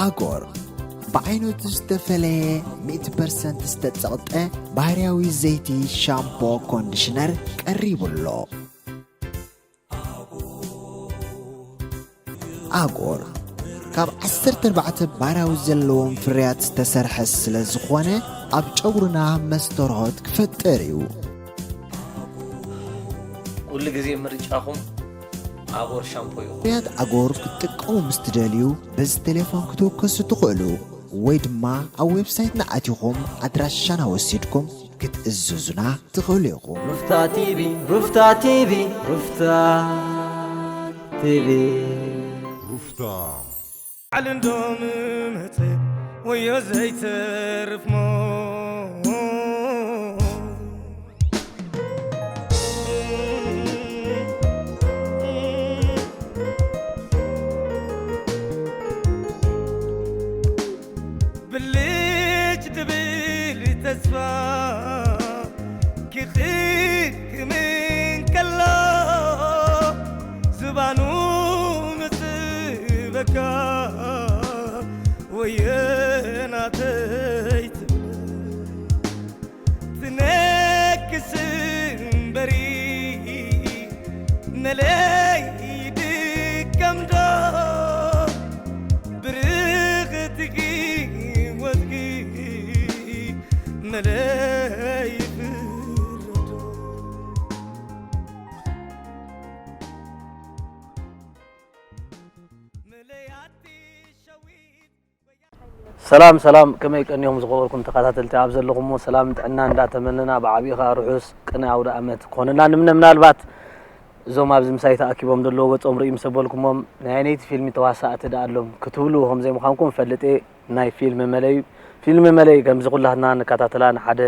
ኣጎር ብዓይነቱ ዝተፈለየ ሚእቲ ፐርሰንት ዝተጸቕጠ ባህርያዊ ዘይቲ ሻምፖ ኮንዲሽነር ቀሪቡ ኣሎ። ኣጎር ካብ ዓሰርተ ኣርባዕተ ባህርያዊ ዘለዎም ፍርያት ዝተሰርሐ ስለ ዝኾነ ኣብ ጨጉርና መስተርሆት ክፈጥር እዩ። ኩሉ ግዜ ምርጫኹም ኣጎር ሻምፖ እዩ። ፍርያት ኣጎር ክትጥቀሙ ምስ ትደልዩ በዚ ቴሌፎን ክትውከሱ ትኽእሉ ወይ ድማ ኣብ ዌብሳይትና ኣቲኹም ኣድራሻና ወሲድኩም ክትእዝዙና ትኽእሉ ኢኹም። ሩፍታ ቲቪ ሩፍታ ቲቪ ሩፍታ ቲቪ ሩፍታ ዓል እንዶ ምመጸ ወዮ ዘይተርፍ ሞ ብልጭ ድብል ተስፋ ክቕድም እንከሎ ዝባኑ ምጽበካ ወየናተይ ትብል ትነክስ እምበሪ መለይ ድከምዶ ብርኽቲ ህይወትኪ መለይ ፍረዶ ሰላም ሰላም፣ ከመይ ቀኒኹም ዝኸበርኩም ተኸታተልቲ? ኣብ ዘለኹምዎ ሰላምን ጥዕናን እንዳተመነና፣ ብዓቢኡ ኸኣ ርሑስ ቅነ ኣውደ ኣመት ክኾነና ንምነ። ምናልባት እዞም ኣብዚ ምሳይ ተኣኪቦም ዘለዉ ገጾም ርእዩ ምስ ኣበልኩሞም፣ ናይ ኣየነይቲ ፊልሚ ተዋሳእቲ ደኣ ኣሎም ክትብሉ ከም ዘይምዃንኩም እፈልጥ እየ። ናይ ፊልሚ መለይ፣ ፊልሚ መለይ ከምዚ ኩላትና ንከታተላ ንሓደ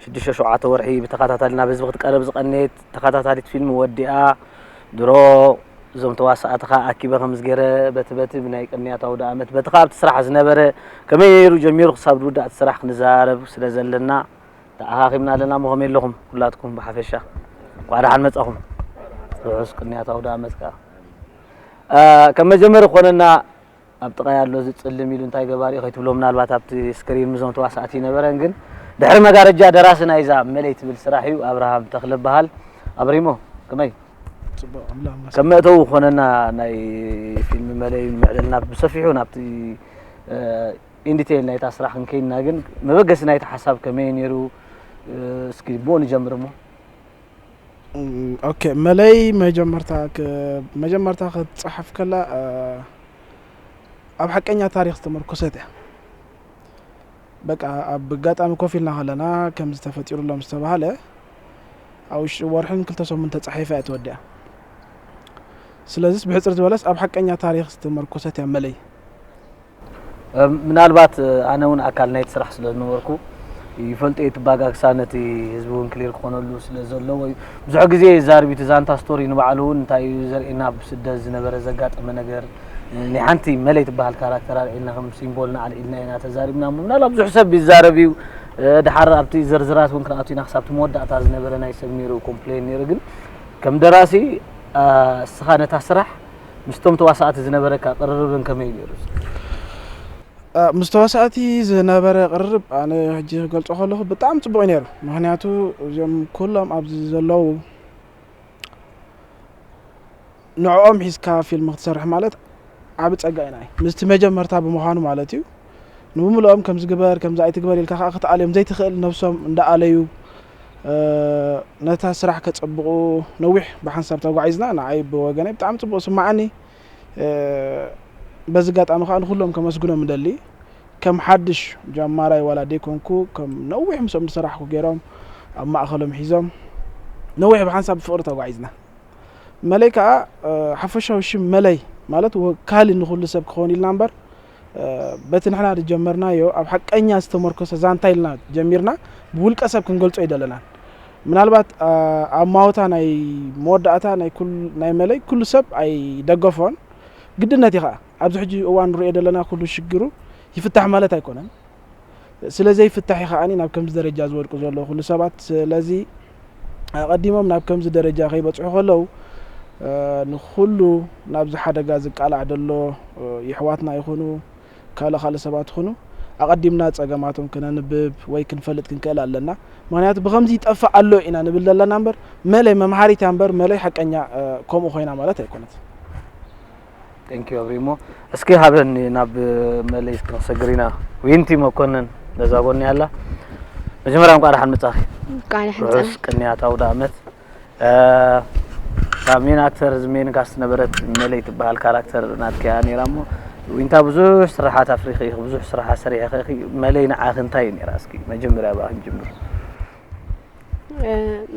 ሽዱሽተ ሸውዓተ ወርሒ ብተኸታታሊ ናብ ህዝቢ ክትቀርብ ዝቐነየት ተኸታታሊት ፊልሚ ወዲኣ ድሮ እዞም ተዋሳእቲ ኸኣ ኣኪበ ከምዚ ገይረ በቲ በቲ ብናይ ቅንያት ኣውደ ኣመት በቲ ኸኣ ኣብቲ ስራሕ ዝነበረ ከመይ ነይሩ ጀሚሩ ክሳብ ዝውዳእ እቲ ስራሕ ክንዘራረብ ስለ ዘለና ተኣኻኺብና ኣለና እሞ ከመይ ኣለኹም ኩላትኩም ብሓፈሻ እንኳዕ ደሓን መጻኹም ርሑስ ቅንያት ኣውደ ኣመት ከኣ ከም መጀመሪ ክኾነና ኣብ ጥቓይ ኣሎ እዚ ጽልም ኢሉ እንታይ ገባሪ እዩ ከይትብሎ ምናልባት ኣብቲ ስክሪን ምዞም ተዋሳእቲ ይነበረን ግን ድሕሪ መጋረጃ ደራሲ ናይዛ መለይ ትብል ስራሕ እዩ ኣብርሃም ተኽለ በሃል ኣብሪሞ ከመይ ጽቡቅ ኣምላኽ ይመስገን። ከም መእተዊ ኮነና ናይ ፊልም መለይ ምዕልልና ብሰፊሑ ናብቲ ኢንዲቴይል ናይታ ስራሕ ክንከይድና ግን መበገሲ ናይቲ ሓሳብ ከመይ ነይሩ እስኪ ብኡ ንጀምር እሞ ኦኬ መለይ መጀመርታ መጀመርታ ክትፀሓፍ ከላ ኣብ ሓቀኛ ታሪክ ዝተመርኮሰት እያ በቃ ኣብ ኣጋጣሚ ኮፍ ኢልና ከለና ከምዚ ተፈጢሩ ኣሎ ምስ ተባሃለ ኣብ ውሽጢ ወርሕን ክልተ ሰሙን ተፃሒፋ እያ ተወዲኣ ስለዚስ ብሕፅር ዝበለስ ኣብ ሓቀኛ ታሪክ ዝተመርኮሰት እያ መለይ ምናልባት ኣነ እውን ኣካል ናይቲ ስራሕ ስለ ዝነበርኩ ይፈልጦ እየ እቲ ባጋግሳ ነቲ ህዝቢ እውን ክሊር ክኾነሉ ስለ ዘለዎ እዩ ብዙሕ ግዜ ይዛርብ እቲ ዛንታ ስቶሪ ንባዕሉ እውን እንታይ እዩ ዘርእየና ኣብ ስደት ዝነበረ ዘጋጠመ ነገር ናይ ሓንቲ መለይ ትበሃል ካራክተር ኣልዒልና ከም ሲምቦልና ኣልዒልና ኢና ተዛሪብና እሞ ምናልባት ብዙሕ ሰብ ይዛረብ እዩ ድሓር ኣብቲ ዝርዝራት እውን ክንኣቱ ኢና ክሳብቲ መወዳእታ ዝነበረ ናይ ሰብ ነይሩ ኮምፕሌን ነይሩ ግን ከም ደራሲ እስኻ ነታ ስራሕ ምስቶም ተዋሳእቲ ዝነበረካ ቅርርብን ከመይ ነይሩ? ምስ ተዋሳእቲ ዝነበረ ቅርርብ ኣነ ሕጂ ክገልጾ ከለኹ ብጣዕሚ ጽቡቕ እዩ ነይሩ። ምኽንያቱ እዚኦም ኩሎም ኣብዚ ዘለዉ ንዕኦም ሒዝካ ፊልም ክትሰርሕ ማለት ዓቢ ጸጋ እዩ ንዓይ። ምስቲ መጀመርታ ብምዃኑ ማለት እዩ። ንምሉኦም ከምዚ ግበር ከምዚ ኣይትግበር ኢልካ ከኣ ክትኣልዮም ዘይትኽእል ነብሶም እንዳኣለዩ ነታ ስራሕ ከጸብቑ ነዊሕ ብሓንሳብ ተጓዒዝና ንዓይ ብወገነይ ብጣዕሚ ጽቡቕ ስማዓኒ በዚ ኣጋጣሚ ከዓ ንኩሎም ከመስግኖም እደሊ ከም ሓድሽ ጀማራይ ዋላ ደይኮንኩ ከም ነዊሕ ምስኦም ዝሰራሕኩ ገይሮም ኣብ ማእኸሎም ሒዞም ነዊሕ ብሓንሳብ ብፍቕሪ ተጓዒዝና መለይ ከዓ ሓፈሻዊ ሽም መለይ ማለት ወካሊ ንኩሉ ሰብ ክኸውን ኢልና እምበር በቲ ንሕና ዝጀመርናዮ ኣብ ሓቀኛ ዝተመርኮሰ ዛንታ ኢልና ጀሚርና ብውልቀ ሰብ ክንገልጾ ኣይደለናን ምናልባት ኣብ ማወታ ናይ መወዳእታ ናይ መለይ ኩሉ ሰብ ኣይደገፎን ግድነት እዩ ከዓ ኣብዚ ሕጂ እዋን ንሪኦ ዘለና ኩሉ ሽግሩ ይፍታሕ ማለት ኣይኮነን ስለ ዘይፍታሕ እዩ ከዓኒ ናብ ከምዚ ደረጃ ዝወድቁ ዘለዉ ኩሉ ሰባት ስለዚ ኣቐዲሞም ናብ ከምዚ ደረጃ ከይበፅሑ ከለዉ ንኩሉ ናብዚ ሓደጋ ዝቃላዕ ዘሎ ይሕዋትና ይኹኑ ካልእ ካልእ ሰባት ይኹኑ ኣቐዲምና ጸገማቶም ክነንብብ ወይ ክንፈልጥ ክንክእል ኣለና። ምኽንያቱ ብኸምዚ ይጠፍእ ኣሎ ኢና ንብል ዘለና እምበር፣ መለይ መምሃሪት እያ እምበር፣ መለይ ሓቀኛ፣ እ፣ ከምኡ ኮይና ማለት ኣይኮነትን። Thank you ኣብሪሞ። እስኪ ሃበኒ ናብ መለይ እስኪ ክንሰግር ኢና። ዊንቲ መኮንን ነዛ ጎኒ ኣላ። መጀመርያ እንኳዕ ደሓን መጻኺ። እንኳዕ ደሓን ርሑስ ጸና ቅንያት ኣውደ ኣመት። እ፣ ካብ ሜን ኣክተር እዚ ሜን ካስት ነበረት መለይ ትበሃል ካራክተር ናትኪ እያ ነይራ እሞ ዊንታ ብዙሕ ስራሓት ኣፍሪኺ ኢኺ፣ ብዙሕ ስራሓት ሰሪሕኺ ኢኺ። መለይ ንዓኺ እንታይ እዩ ነይራ? እስኪ መጀመርያ ብኣኺ ንጅምር። እ፣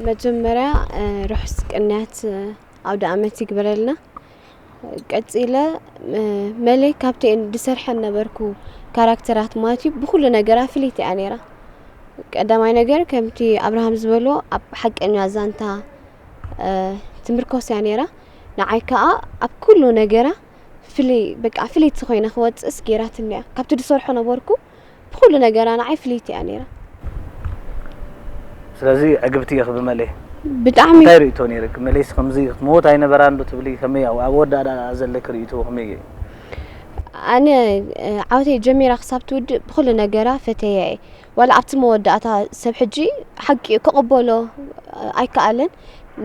መጀመርያ እ፣ ርሑስ ቅንያት እ፣ ኣውደ ኣመት ይግበረልና። ቀጺለ እ፣ መለይ ካብተን ዝሰርሐን ነበርኩ ካራክተራት ማለት እዩ ብኩሉ ነገራ ፍልይቲ እያ ነይራ። ቀዳማይ ነገር ከምቲ ኣብርሃም ዝበሎ ኣብ ሓቀኛ ዛንታ እ፣ ትምርኮስ እያ ነይራ። ንዓይ ከኣ ኣብ ኩሉ ነገራ ፍልይ በቃ ፍልይቲ ኮይነ ክወፅእስ ገይራትኒ እያ። ካብቲ ዝሰርሖ ነበርኩ ብኩሉ ነገራ ንዓይ ፍልይቲ እያ ነይራ። ስለዚ ዕግብቲ ኢኺ ብመለይ። ብጣዕሚ እንታይ ርእቶ ነይርክ? መለይስ ከምዚ ክትመውት ኣይነበራን ዶ ትብሊ? ከመይ ኣብ ኣብ ወዳእዳ ዘለክ ርእቶ ከመይ እዩ? ኣነ እ፣ ዓወተይ ጀሚራ ክሳብ ትውድእ ብኩሉ ነገራ ፈተያ እየ። ዋላ ኣብቲ መወዳእታ ሰብ ሕጂ ሓቂ እዩ ክቕበሎ እ፣ ኣይከኣለን።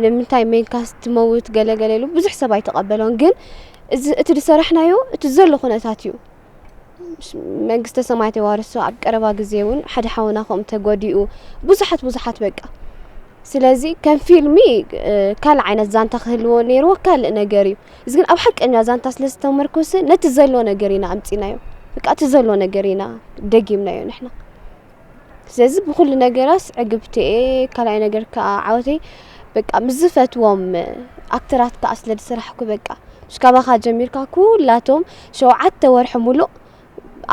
ንምንታይ ሜንካስ ትመውት ገለ ገለ ኢሉ ብዙሕ ሰብ ኣይተቐበሎን። ግን እዚ እቲ ዝሰራሕናዮ እቲ ዘሎ ኩነታት እዩ። መንግስተ ሰማያት የዋርሶ። ኣብ ቀረባ ግዜ እውን ሓደ ሓውና ከምኡ ተጎዲኡ ብዙሓት ብዙሓት በቃ ስለዚ ከም ፊልሚ እ፣ ካልእ ዓይነት ዛንታ ክህልዎ ነይርዎ ካልእ ነገር እዩ። እዚ ግን ኣብ ሓቀኛ ዛንታ ስለ ዝተመርኮሰ ነቲ ዘሎ ነገር ኢና ኣምፂናዮ። በቃ እቲ ዘሎ ነገር ኢና ደጊምናዮ ንሕና። ስለዚ ብኩሉ ነገራስ ዕግብቲ እየ። ካልኣይ ነገር ከዓ ዓወተይ በቃ ምስ ዝፈትዎም ኣክተራት ከዓ ስለ ዝስራሕኩ በቃ ምስ ካባኻ ጀሚርካ ኩላቶም ሸውዓተ ወርሒ ሙሉእ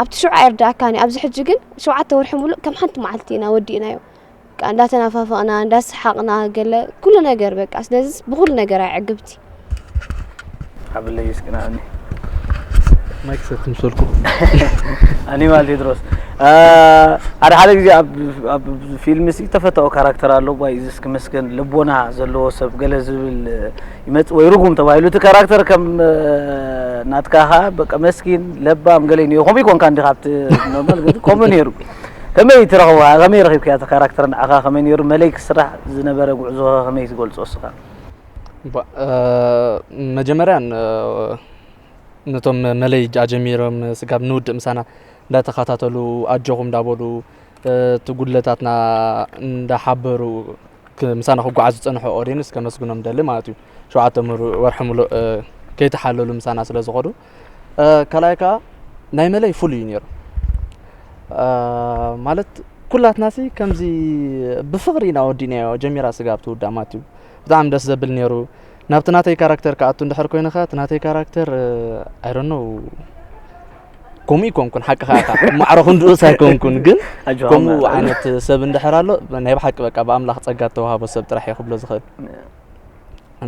ኣብቲ ሽዑ ኣይርድኣካን እዩ። ኣብዚ ሕጂ ግን ሸውዓተ ወርሒ ሙሉእ ከም ሓንቲ መዓልቲ ኢና ወዲእናዮ። በቃ እንዳተናፋፈቕና እንዳሰሓቕና ገለ ኩሉ ነገር በቃ ስለዚ ብኩሉ ነገር ኣይ ዕግብቲ። ሓብለይ እስኪ ንዓኒ። ማይክ ሰት ምሰልኩም። ኣኒማል ቴድሮስ ሓደ ሓደ ግዜ ኣብ ኣብ ፊልም ሲ ተፈታዊ ካራክተር ኣሎ ባይ እዚ እስኪ መስገን ልቦና ዘለዎ ሰብ ገለ ዝብል ይመጽእ ወይ ርጉም ተባሂሉ እቲ ካራክተር ከም ናትካ ኸዓ በቃ መስኪን ለባም ገለ እዩ ከምኡ ይኮንካ እንዲኻ ኣብቲ ኖርማል ግን ከምኡ ነይሩ ከመይ ትረኽቦ ከመይ ረኺብካያ እቲ ካራክተር ንዓኻ ከመይ ነይሩ መለይ ክስራሕ ዝነበረ ጉዕዞ ከመይ ትገልጾ እስኻ ባ- እ፣ መጀመርያ ን- ነቶም መለይ ኣጀሚሮም ስጋብ ንውድእ ምሳና እንዳተኸታተሉ ኣጆኹም እንዳበሉ እ፣ እቲ ጉድለታትና እንዳሓበሩ ክ- ምሳና ክጓዓዝ ዝፀንሑ ኦዲየንስ ከመስግኖም ደሊ ማለት እዩ። ሸውዓተ ምሩ- ወርሒ ሙሉእ እ፣ ከይተሓለሉ ምሳና ስለ ዝኸዱ እ፣ ካልኣይ ከዓ ናይ መለይ ፍሉይ እዩ ነይሩ እ፣ ማለት ኩላትናሲ ከምዚ ብፍቕሪ ኢና ወዲእናዮ ጀሚራ ስጋብ ትውዳእ ማለት እዩ። ብጣዕሚ ደስ ዘብል ነይሩ። ናብቲ ናተይ ካራክተር ክኣቱ እንድሕር ኮይንኻ እቲ ናተይ ካራክተር ኣይረኖ ከምኡ ይኮንኩን ሓቅኻ ኢኻ ማዕረ ክንድኡስ ኣይኮንኩን ግን ኣጆኻ ከምኡ ማዕረ። ዓይነት ሰብ እንድሕር ኣሎ ናይ ብሓቂ በቃ ብኣምላኽ ጸጋ እተዋህቦ ሰብ ጥራሕ እየ ክብሎ ዝኽእል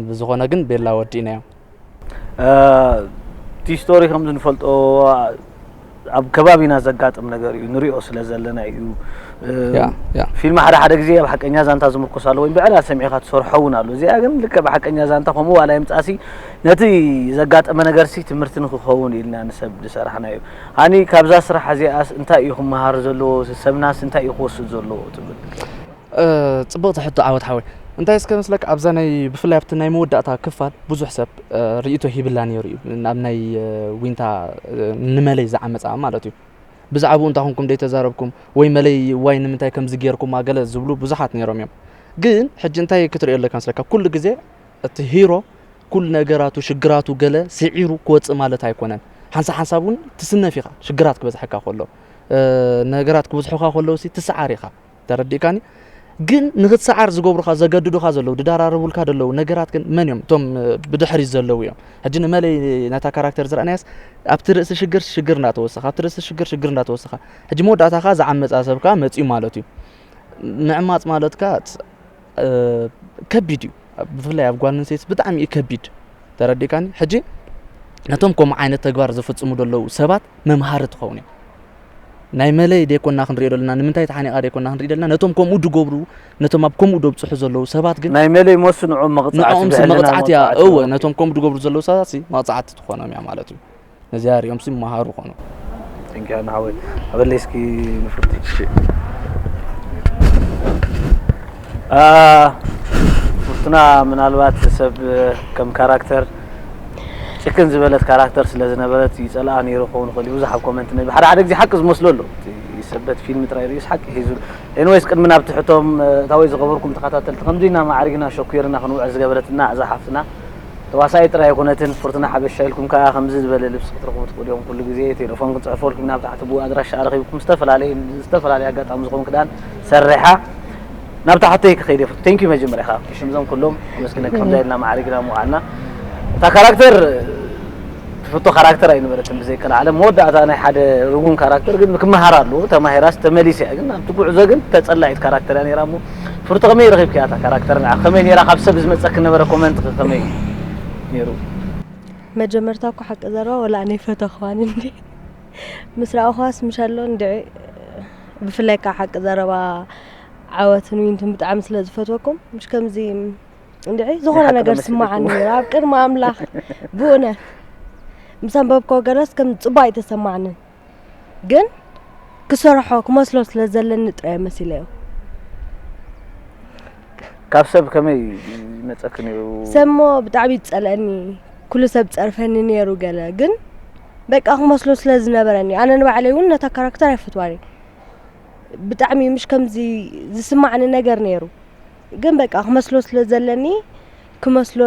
ብዝኾነ ግን ቤላ ወዲእናዮ እቲ ስቶሪ ከምዚ ንፈልጦ ኣብ ከባቢና ዘጋጥም ነገር እዩ ንሪኦ ስለ ዘለና እዩ እ፣ ያ፣ ያ። ፊልም ሓደ ሓደ ግዜ ኣብ ሓቀኛ ዛንታ ዝምርኮስ ኣሎ ወይ ብዕላል ሰሚዕካ ትሰርሖ እውን ኣሎ እዚኣ ግን ልክዕ ብሓቀኛ ዛንታ ከምኡ ዋላ ይምፃሲ ነቲ ዘጋጠመ ነገር ሲ ትምህርቲ ንክኸውን ኢልና ንሰብ ዝሰራሕና እዩ ሃኒ ካብዛ ስራሕ እዚኣስ እንታይ እዩ ክመሃር ዘለዎ ሰብናስ እንታይ እዩ ክወስድ ዘለዎ ትብል እ፣ ጽብቕቲ ሕቶ ዓወት ሓወይ እንታይ እስከ መስለካ ኣብዛ ናይ ብፍላይ ኣብቲ ናይ መወዳእታ ክፋል ብዙሕ ሰብ እ፣ ርእይቶ ሂብላ ነይሩ እዩ ኣብ ናይ እ፣ ዊንታ እ፣ ንመለይ ዝዓመፃ ማለት እዩ ብዛዕባኡ እንታይ ኮንኩም ደይተዛረብኩም ወይ መለይ ዋይ ንምንታይ ከምዚ ጌርኩማ ገለ ዝብሉ ብዙሓት ነይሮም እዮም ግን ሕጂ እንታይ ክትሪኦ ኣለካ መስለካ ኩሉ ግዜ እቲ ሂሮ ኩሉ ነገራቱ ሽግራቱ ገለ ስዒሩ ክወፅእ ማለት ኣይኮነን ሓንሳ ሓንሳብ እውን ትስነፍ ኢኻ ሽግራት ክበዝሐካ ከሎ እ፣ ነገራት ክብዝሑኻ ከለውሲ ትሰዓር ኢኻ ተረዲእካኒ ግን ንክትሰዓር ዝገብሩኻ ዘገድዱኻ ዘለዉ ድዳራረቡልካ ዘለዉ ነገራት ግን መን እዮም እቶም ብድሕሪት ዘለዉ እዮም ሕጂ ንመለይ ነታ ካራክተር ዝረኣናያስ ኣብቲ ርእሲ ሽግር ሽግር እናተወሰኻ ኣብቲ ርእሲ ሽግር ሽግር እናተወሰኻ ሕጂ መወዳእታኻ ዝዓመፃ ሰብካ መፅዩ ማለት እዩ ምዕማፅ ማለትካ ከቢድ እዩ ብፍላይ ኣብ ጓል ኣንስተይቲ ብጣዕሚ እዩ ከቢድ ተረዲእካኒ ሕጂ ነቶም ከምኡ ዓይነት ተግባር ዝፍፅሙ ዘለዉ ሰባት መምሃሪ ትኸውን እያ ናይ መለይ ደይኮና ክንሪኦ ዘለና ንምንታይ ተሓኒቓ ደይኮና ክንሪኢ ዘለና ነቶም ከምኡ ድገብሩ ነቶም ኣብ ከምኡ ደብፅሑ ዘለዉ ሰባት ግን ናይ መለይ ሞስ ንዕኦም መቕፃዕቲ ንዕኦም ሲ ብዕልና መቕፃዕቲ እያ መቕፃዕቲ እወ ይኸውን። ነቶም ከምኡ ድገብሩ ዘለዉ ሰባት ሲ መቕፃዕቲ ትኾኖም እያ ማለት እዩ ነዚኣ ሪኦም ሲ መሃሩ ኾኑ ንሓወይ ኣበለይ እስኪ ንፍርቲ። ፍርቱና ምናልባት ሰብ ከም ካራክተር ጭክን ዝበለት ካራክተር ስለ ዝነበረት ይጸልኣ ነይሩ ክኸውን ይኽእል እዩ። ብዙሕ ኣብ ኮመንት ነቢ ሓደ ሓደ ግዜ ሓቂ ዝመስሎ ኣሎ። ሰበት ፊልም ጥራይ ርእዩስ ሓቂ ሒዙ። ኤንዌይስ ቅድሚ ናብ ትሕቶም እታወይ ዝኸበርኩም ተኸታተልቲ ከምዚ ኢና ማዕሪግና ሸኩርና ክንውዕል ዝገበረትና እዛ ሓፍትና ተዋሳኢ ጥራይ ኣይኮነትን። ፍርቱና ሓበሻ ኢልኩም ከኣ ከምዚ ዝበለ ልብሲ ክትረኽቡ ትኽእሉ ኢኹም። ኩሉ ግዜ ቴሌፎን ክንጽሕፈልኩም ኢና። ኣብ ታሕቲ ብኡ ኣድራሻ ረኺብኩም ዝተፈላለየ ዝተፈላለየ ኣጋጣሚ ዝኾን ክዳን ሰሪሓ ናብ ታሕተይ ክኸይድ እየ። ቴንክ ዩ መጀመርያ ካብ ሽምዞም ኩሎም ኣመስግነ ከምዛ ኢልና ማዕሪግና ምውዓልና እታ ካራክተር ትፍቶ ካራክተር ኣይነበረትን ብዘይ ቀልዓለም መወዳእታ ናይ ሓደ ርጉም ካራክተር ግን ክመሃር ኣለዎ ተማሂራስ ተመሊስ እያ ግን ኣብቲ ጉዕዞ ግን ተጸላኢት ካራክተር እያ ነይራ እሞ ፍርቶ ከመይ ረኺብክያ እታ ካራክተር ንዓ ከመይ ነይራ ካብ ሰብ ዝመጸክ ነበረ ኮመንት ከመይ ነይሩ መጀመርታ እኮ ሓቂ ዘረባ ወላ ኣነ ይፈተኽዋን እንዲ ምስ ረኣኹዋስ ምሻሎ እንድዒ ብፍላይ ከዓ ሓቂ ዘረባ ዓወትን ዊንትን ብጣዕሚ ስለ ዝፈትወኩም ምሽ ከምዚ እንድዒ ዝኾነ ነገር ስማዓኒ ነይሩ ኣብ ቅድሚ ኣምላኽ ብእውነት ምስ ኣንበብኮ ገለስ ከም ፅቡቅ ኣይተሰማዕንን ግን ክሰርሖ ክመስሎ ስለ ዘለኒ ጥራይ መሲለዮ ካብ ሰብ ከመይ ይመፀኪ ነይሩ ሰሞ ብጣዕሚ ይፀልአኒ ኩሉ ሰብ ፀርፈኒ ነይሩ ገለ ግን በቃ ክመስሎ ስለ ዝነበረኒ ኣነ ንባዕለይ እውን ነታ ካራክተር ኣይፈትዋን ብጣዕሚ ምሽ ከምዚ ዝስማዕኒ ነገር ነይሩ ግን በቃ ክመስሎ ስለ ዘለኒ ክመስሎ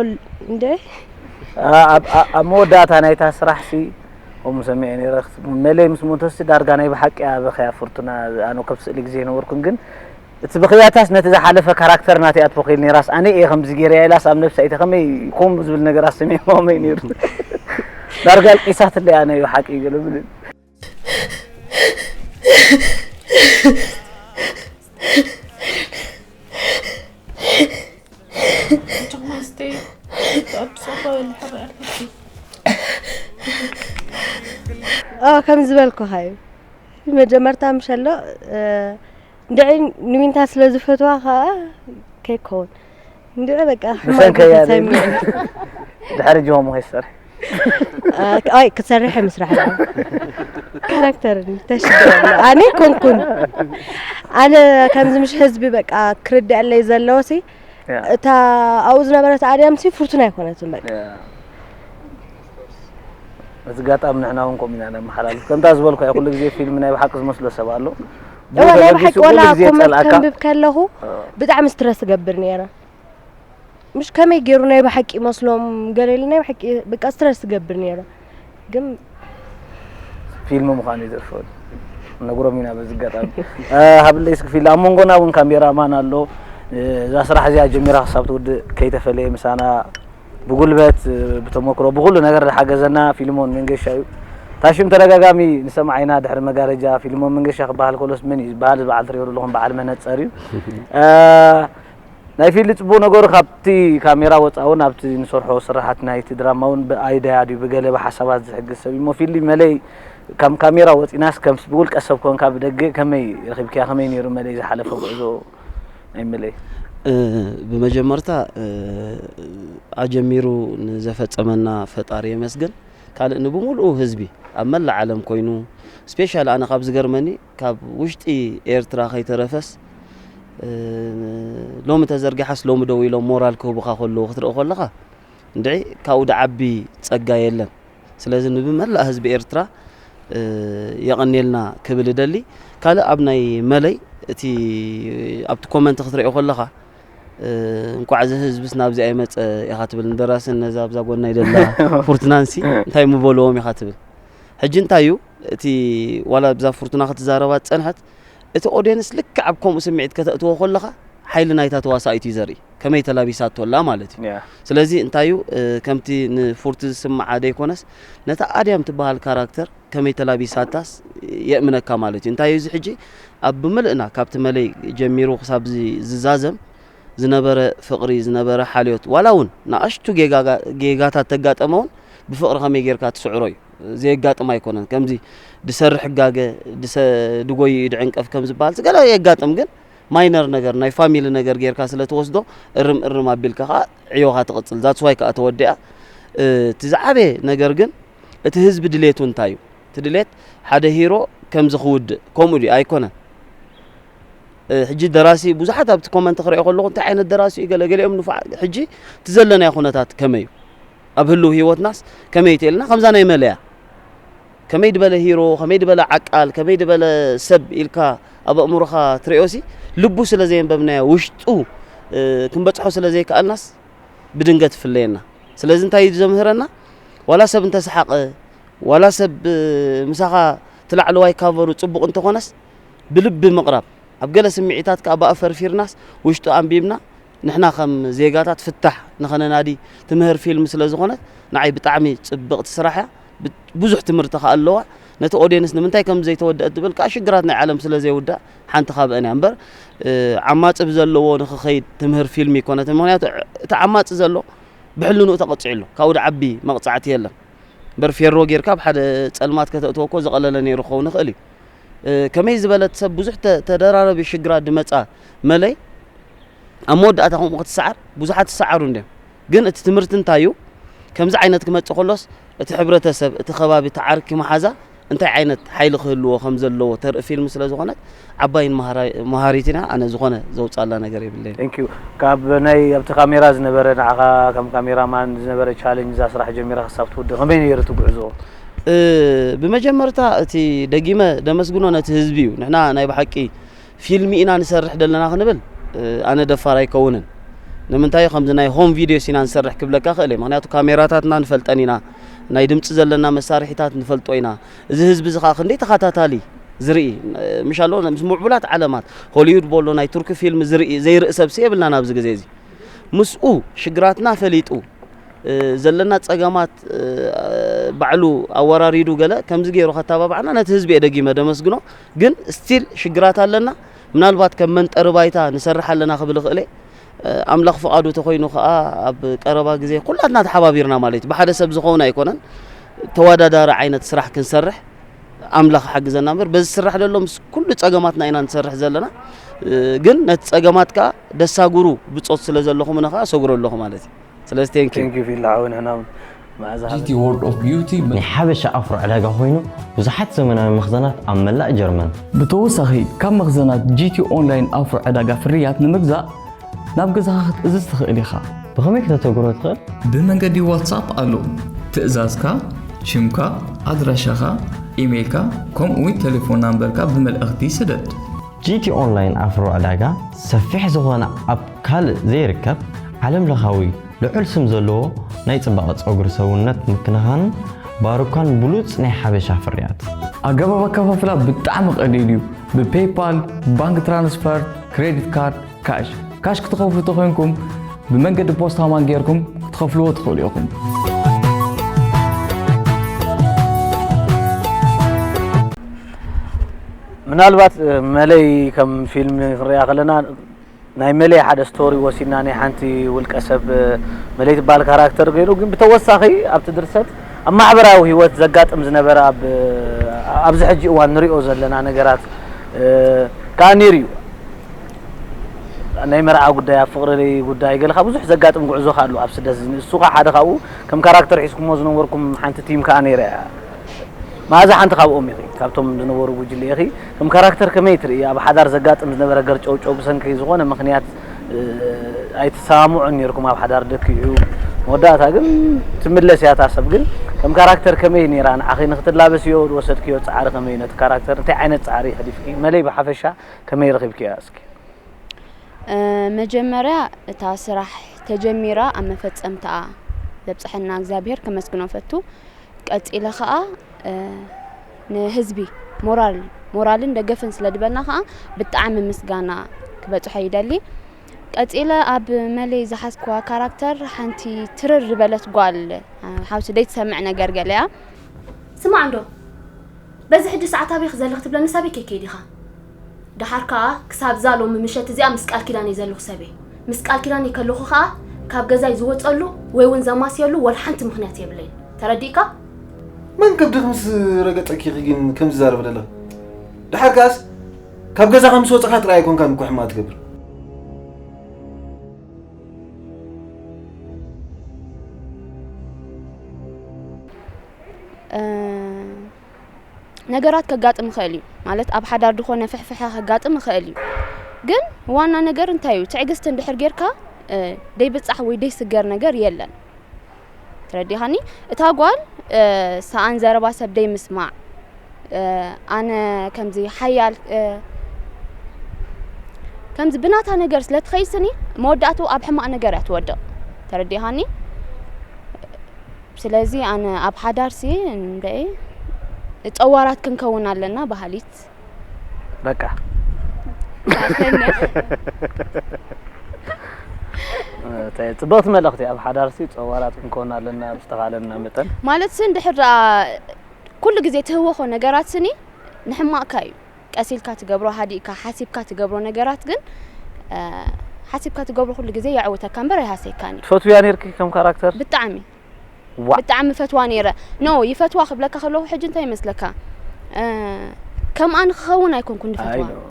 እንደ ኣብ መወዳእታ ናይታ ስራሕ ሲ ከምኡ ሰሚዐ ነይረ መለይ ምስ ሞተሲ ዳርጋ ናይ ብሓቂ ኣበኸያ ፍርቱና ኣነ ከብ ስእሊ ግዜ ነበርኩን ግን እቲ ብኽያታስ ነቲ ዝሓለፈ ካራክተር ናተይ ኣትወኺል ነይራስ ኣነ እየ ከምዚ ገይረያ ኢላስ ኣብ ነብሳ ኢተ ከመይ ከምኡ ዝብል ነገር ኣሰሚዕማመይ ነይሩ ዳርጋ ኣልቂሳትለይ ኣነ እዩ ሓቂ ገለ ብል ከም ዝበልኩኻ እዩ መጀመርታ ምሸሎ እንድዒ ንዊንታ ስለ ዝፈትዋ ከዓ ከይከውን እንድዒ በቃ ሕማም ብሰንከያ ተሰሚዑ ድሕሪ ጅሆሙ ከይሰርሕ ኣይ ክሰርሕ ምስራሕ ካራክተር ተሽግር ኣነ ኮንኩን ኣነ ከምዚ ምሽ ህዝቢ በቃ ክርድአለይ ዘለዎ ሲ እታ ኣብኡ ዝነበረት ኣድያም ሲ ፍርቱና ኣይኮነትን በቃ በዚ ጋጣሚ ንሕና እውን ከምኡ ኢና ነመሓላልፍ ከምታ ዝበልኩ ኩሉ ግዜ ፊልም ናይ ብሓቂ ዝመስሎ ሰብ ኣሎ እዋ ናይ ብሓቂ ወላ ኮመንት ከንብብ ከለኹ ብጣዕሚ ስትረስ ትገብር ነይረ ምሽ ከመይ ገይሩ ናይ ብሓቂ ይመስሎም ገለ ኢለ ናይ ብሓቂ በቃ ስትረስ ትገብር ነይረ ግን ፊልም ምዃኑ እዩ ዘርፈሉ ነግሮም ኢና በዚ ኣጋጣሚ ሃብለይ እስኪ ፊል ኣብ መንጎና እውን ካሜራማን ኣሎ እዛ ስራሕ እዚኣ ጀሚራ ክሳብ ትውድእ ከይተፈለየ ምሳና ብጉልበት ብተመክሮ ብኩሉ ነገር ዝሓገዘና ፊልሞን መንገሻ እዩ ታሽም ተደጋጋሚ ንሰምዓ ኢና ድሕሪ መጋረጃ ፊልሞን መንገሻ ክበሃል ከሎስ መን እዩ ዝበሃል ዝበዓል ትሪኦ ዘለኹም በዓል መነፀር እዩ ናይ ፊሊ ጽቡቕ ነገሩ ካብቲ ካሜራ ወጻ እውን ኣብቲ ንሰርሖ ስራሓት ናይቲ ድራማ እውን ብኣይድያ ድዩ ብገለ ብሓሳባት ዝሕግዝ ሰብ እሞ ፊሊ መለይ ካብ ካሜራ ወጺናስ ከምስ ብውልቀ ሰብ ኮንካ ብደገ ከመይ ረኺብክያ ከመይ ነይሩ መለይ ዝሓለፈ ጉዕዞ ናይ መለይ ብመጀመርታ ኣጀሚሩ ንዘፈጸመና ፈጣሪ የመስግን ካልእ ንብሙሉኡ ህዝቢ ኣብ መላእ ዓለም ኮይኑ ስፔሻሊ ኣነ ካብ ዝገርመኒ ካብ ውሽጢ ኤርትራ ከይተረፈስ ሎሚ ተዘርጊሓስ ሎሚ ደው ኢሎም ሞራል ክህቡኻ ከለዉ ክትርኢ ከለኻ እንድዒ ካብኡ ድዓቢ ጸጋ የለን ስለዚ ንብመላእ ህዝቢ ኤርትራ የቐንየልና ክብል እደሊ ካልእ ኣብ ናይ መለይ እቲ ኣብቲ ኮመንት ክትሪኦ ከለኻ እንኳዕ እዚ ህዝብስ ናብዚ ኣይመፀ ኢኻ ትብል ንደራሲ ነዛ ኣብዛ ጎና ይደላ ፉርትናንሲ እንታይ ምበልዎም ኢኻ ትብል ሕጂ እንታይ እዩ እቲ ዋላ ብዛ ፍርቱና ክትዛረባ ዝፀንሐት እቲ ኦድየንስ ልክዕ ኣብ ከምኡ ስምዒት ከተእትዎ ከለኻ ሓይሊ ናይታ ተዋሳኢት እዩ ዘርኢ ከመይ ተላቢሳቶ ኣላ ማለት እዩ ስለዚ እንታይ እዩ ከምቲ ንፉርቲ ዝስምዓ ደይኮነስ ነታ ኣድያም ትበሃል ካራክተር ከመይ ተላቢሳታስ የእምነካ ማለት እዩ እንታይ እዩ እዚ ሕጂ ኣብ ብምልእና ካብቲ መለይ ጀሚሩ ክሳብ ዝዛዘም ዝነበረ ፍቕሪ ዝነበረ ሓልዮት ዋላ እውን ንኣሽቱ ጌጋታት ተጋጠመ እውን ብፍቕሪ ከመይ ጌርካ ትስዕሮ እዩ ዘየጋጥም ኣይኮነን ከምዚ ድሰርሕ ጋገ ድጎይ ድዕንቀፍ ከም ዝበሃል ገለ የጋጥም ግን ማይነር ነገር ናይ ፋሚሊ ነገር ጌርካ ስለ ትወስዶ እርም እርም ኣቢልካ ከዓ ዕዮኻ ትቕፅል that's why ከዓ ተወዲኣ እቲ ዝዓበየ ነገር ግን እቲ ህዝቢ ድሌቱ እንታይ እዩ እቲ ድሌት ሓደ ሂሮ ከምዚ ክውድእ ከምኡ ድዩ ኣይኮነን። እ፣ ሕጂ ደራሲ ብዙሓት ኣብቲ ኮመንት ክሪኦ ከለኹ እንታይ ዓይነት ደራሲ እዩ ገለ ገሊኦም ንፉዕ ሕጂ እቲ ዘለናዮ ኩነታት ከመይ እዩ ኣብ ህልው ህይወትናስ ከመይ ተልና ከምዛ ናይ መለያ ከመይ ድበለ ሂሮ ከመይ ድበለ ዓቃል ከመይ ድበለ ሰብ ኢልካ ኣብ ኣእምሮኻ ትሪኦሲ ልቡ ስለ ዘየንበብናዮ ውሽጡ እ፣ ክንበጽሖ ስለ ዘይከኣልናስ ብድንገት ይፍለየና። ስለዚ እንታይ እዩ ዘምህረና? ዋላ ሰብ እንተሰሓቐ ዋላ ሰብ እ፣ ምሳኻ እቲ ላዕለዋይ ካቨሩ ጽቡቕ እንተኾነስ ብልቢ ምቕራብ ኣብ ገለ ስምዒታት ከኣ ብኣፈርፊርናስ ውሽጡ ኣንቢብና ንሕና ከም ዜጋታት ፍታሕ ንኸነናዲ ትምህር ፊልም ስለ ዝኾነት ንዓይ ብጣዕሚ ጽብቕቲ ስራሕ እያ። ብ- ብዙሕ ትምህርቲ ከኣ ኣለዋ። ነቲ ኦድየንስ ንምንታይ ከም ዘይተወደአት ትብል ከኣ ሽግራት ናይ ዓለም ስለ ዘይውዳእ ሓንቲ ካብአን እያ እምበር እ፣ ዓማጺ ብዘለዎ ንኽኸይድ ትምህር ፊልም ይኮነትን። ምክንያቱ እቲ ዓማጺ ዘሎ ብሕልንኡ ተቐጺዑ ኣሎ። ካብኡ ድዓቢ መቕጻዕቲ የለን። እምበር ፌሮ ጌርካ ኣብ ሓደ ጸልማት ከተእትዎ እኮ ዝቐለለ ነይሩ ክኸውን ይኽእል እዩ። እ፣ ከመይ ዝበለት ሰብ ብዙሕ ተ- ተደራረቢ ሽግራት ድመጻ መለይ ኣብ መወዳእታ ከምኡ ክትሰዓር ብዙሓት ይሰዓሩ እንድዮም። ግን እቲ ትምህርቲ እንታይ እዩ? ከምዚ ዓይነት ክመጽእ ከሎስ እቲ ሕብረተሰብ፣ እቲ ከባቢ፣ እቲ ዓርኪ መሓዛ እንታይ ዓይነት ሓይሊ ክህልዎ ከም ዘለዎ ተርኢ ፊልም ስለ ዝኾነት ዓባይን መሃራ- መሃሪት ኢና። ኣነ ዝኾነ ዘውጻላ ነገር የብለይን። Thank you። ካብ ናይ ኣብቲ ካሜራ ዝነበረ ንዓኻ ከም ካሜራማን ዝነበረ ቻሌንጅ እዛ ስራሕ ጀሚራ ክሳብ ትውድእ ከመይ ነይሩ እቲ ጉዕዞ? እ፣ ብመጀመርታ እቲ ደጊመ ደመስግኖ ነቲ ህዝቢ እዩ። ንሕና ናይ ብሓቂ ፊልሚ ኢና ንሰርሕ ዘለና ክንብል እ፣ ኣነ ደፋር ኣይከውንን። ንምንታይ ከምዚ ናይ ሆም ቪድዮስ ኢና ንሰርሕ ክብለካ ክእል እየ። ምክንያቱ ካሜራታትና ንፈልጠን ኢና፣ ናይ ድምፂ ዘለና መሳርሒታት ንፈልጦ ኢና። እዚ ህዝቢ እዚ ከዓ ክንደይ ተኸታታሊ ዝርኢ እ፣ ምሽ ኣሎ ምስ ምዕቡላት ዓለማት ሆሊውድ በሎ ናይ ቱርኪ ፊልም ዝርኢ ዘይርኢ ሰብሲ የብልናን ኣብዚ ግዜ እዚ። ምስኡ ሽግራትና ፈሊጡ እ፣ ዘለና ጸገማት እ፣ ባዕሉ ኣወራሪዱ ገለ ከምዚ ገይሩ ከተባብዓና ነቲ ህዝቢ እየ ደጊመ ደመስግኖ። ግን ስቲል ሽግራት ኣለና። ምናልባት ከም መንጠሪ ባይታ ንሰርሕ ኣለና ክብል እኽእል እየ። እ፣ ኣምላኽ ፍቓዱ ተኾይኑ ከኣ ኣብ ቀረባ ግዜ ኩላትና ተሓባቢርና ማለት እዩ። ብሓደ ሰብ ዝኸውን ኣይኮነን። ተወዳዳሪ ዓይነት ስራሕ ክንሰርሕ ኣምላኽ ሓግዘና እምበር በዚ ዝስራሕ ዘሎ ምስ ኩሉ ጸገማትና ኢና ንሰርሕ ዘለና። እ፣ ግን ነቲ ጸገማት ከኣ ደሳጉሩ ብጾት ስለ ዘለኹምና ከኣ ሰጉሮ ኣለኹ ማለት እዩ። ስለዚ ቴንክ ዩ። Thank you ፊላ ሓወይ ንሕና እውን መኣዛ ሃበ። ጂ ቲ ወርልድ ኦፍ ቢዩቲ ናይ ሓበሻ ኣፍሮ ዕዳጋ ኮይኑ ብዙሓት ዘመናዊ መኽዘናት ኣብ መላእ ጀርመን። ብተወሳኺ ካብ መኽዘናት ጂ ቲ ኦንላይን ኣፍሮ ዕዳጋ ፍርያት ንምግዛእ ናብ ገዛኻ ክትእዝዝ ትኽእል ኢኻ። ብኸመይ ከተተግብሮ ትኽእል? ብመንገዲ ዋትሳፕ ኣሎ። ትእዛዝካ፣ ሽምካ፣ ኣድራሻኻ፣ ኢሜይልካ ከምኡ እውን ቴሌፎን ናምበርካ ብመልእኽቲ ስደድ። ጂ ቲ ኦንላይን ኣፍሮ ዕዳጋ ሰፊሕ ዝኾነ ኣብ ካልእ ዘይርከብ ዓለም ለኻዊ ልዑል ስም ዘለዎ ናይ ጽባቐ ጸጉሪ ሰውነት ምክንኻንን ባሩካን ብሉጽ ናይ ሓበሻ ፍርያት። ኣገባብ ኣከፋፍላ ብጣዕሚ ቀሊል እዩ። ብፔይፓል፣ ባንክ ትራንስፈር፣ ክሬዲት ካርድ፣ ካሽ። ካሽ ክትኸፍሉ ተኾይንኩም ብመንገዲ ፖስታ ማን ጌርኩም ክትኸፍልዎ ትኽእሉ ኢኹም። ምናልባት መለይ ከም ፊልም ክንሪኣ ከለና ናይ መለይ ሓደ ስቶሪ ወሲድና ናይ ሓንቲ ውልቀ ሰብ መለይ ትበሃል ካራክተር ገይሩ ግን ብተወሳኺ ኣብቲ ድርሰት ኣብ ማሕበራዊ ህይወት ዘጋጥም ዝነበረ ኣብ ኣብዚ ሕጂ እዋን ንሪኦ ዘለና ነገራት ከኣ ነይሩ እዩ። ናይ መርዓ ጉዳይ ኣብ ፍቕሪ ጉዳይ ገለ ካብ ብዙሕ ዘጋጥም ጉዕዞ ከኣ ኣሎ ኣብ ስደት እዚ ንሱ ከኣ ሓደ ካብኡ ከም ካራክተር ሒዝኩሞ ዝነበርኩም ሓንቲ ቲም ከኣ ነይራ እያ። መኣዛ ሓንቲ ካብኦም ኢኺ፣ ካብቶም ዝነበሩ ጉጅለ ኢኺ። ከም ካራክተር ከመይ ትርእያ? ኣብ ሓዳር ዘጋጥም ዝነበረ ገርጨውጨው ብሰንኪ ዝኾነ ምኽንያት ኣይትሰማምዑን ኔርኩም፣ ኣብ ሓዳር ደኪዑ። መወዳእታ ግን ትምለስ እያ እታ ሰብ። ግን ከም ካራክተር ከመይ ኔራ ንዓኺ? ንኽትላበስ እዮ ዝወሰድክዮ ጻዕሪ ከመይ እዩ? ነቲ ካራክተር እንታይ ዓይነት ጻዕሪ ኣሕሊፍኪ? መለይ ብሓፈሻ ከመይ ረኺብክያ እስኪ? መጀመርያ እታ ስራሕ ተጀሚራ ኣብ መፈጸምታኣ ዘብጽሐና እግዚኣብሄር ከመስግኖ ፈቱ። ቀጺለ ከኣ ንህዝቢ ሞራል ሞራልን ደገፍን ስለ ድበና ከኣ ብጣዕሚ ምስጋና ክበጽሖ ይደሊ። ቀጺለ ኣብ መለይ ዝሓዝክዋ ካራክተር ሓንቲ ትርር ዝበለት ጓል ሓውሲ ደይትሰምዕ ነገር ገለ እያ። ስማዕ እንዶ በዚ ሕጂ ሰዓት ኣበይ ክዘሊ ክትብለኒ ሳበይ ከይከይድ ኢኻ? ደሓር ከኣ ክሳብ እዛ ሎሚ ምሸት እዚኣ ምስ ቃል ኪዳነይ ዘለኹ ሰብ እየ። ምስ ቃል ኪዳነይ ከለኹ ከኣ ካብ ገዛይ ዝወጸሉ ወይ እውን ዘማስየሉ ወላ ሓንቲ ምኽንያት የብለይን። ተረዲእካ? መን ከብድኺ ምስ ረገጸኪ ኢኺ ግን ከምዚ ዝዛረብ ዘለኺ? ደሓር ከኣስ ካብ ገዛኻ ምስ ወጸኻ ጥራይ ኣይኮንካን እኮ ሕማቕ ትገብር። ነገራት ከጋጥም ይኽእል እዩ። ማለት ኣብ ሓዳር ዝኾነ ፍሕፍሐ ከጋጥም ይኽእል እዩ። ግን ዋና ነገር እንታይ እዩ? ትዕግስቲ እንድሕር ጌርካ፣ እ፣ ደይብጻሕ ወይ ደይስገር ነገር የለን። ተረዲኻኒ? እታ ጓል፣ እ፣ ሰኣን ዘረባ ሰብ ደይምስማዕ፣ እ፣ ኣነ ከምዚ ሓያል፣ እ፣ ከምዚ ብናታ ነገር ስለ ትኸይድ ስኒ፣ መወዳእትኡ ኣብ ሕማቕ ነገር እያ ትወድቕ። ተረዲኻኒ? ስለዚ ኣነ ኣብ ሓዳርሲ እንበይ ጸዋራት ክንከውን ኣለና በሃሊት። በቃ። ጽብቕቲ መልእኽቲ። ኣብ ሓዳርሲ ጸዋራት ክንከውን ኣለና ብዝተኻለና መጠን። ማለት ሲ እንድሕር ደኣ ኩሉ ግዜ ትህወኾ ነገራት ስኒ ንሕማቕካ እዩ። ቀስ ኢልካ ትገብሮ፣ ሃዲእካ ሓሲብካ ትገብሮ ነገራት ግን፣ እ፣ ሓሲብካ ትገብሮ ኩሉ ግዜ የዕውተካ እምበር ኣይሃሰየካን እዩ። ትፈትውያ ነርኪ ከም ካራክተር? ብጣዕሚ። ዋ። ብጣዕሚ ፈትዋ ነይረ። ኖ፣ ይፈትዋ ክብለካ ከለኹ ሕጂ እንታይ ይመስለካ? እ፣ ከምኣ ንክኸውን ኣይኮንኩን ድፈትዋ። ኣይ፣ ኖ።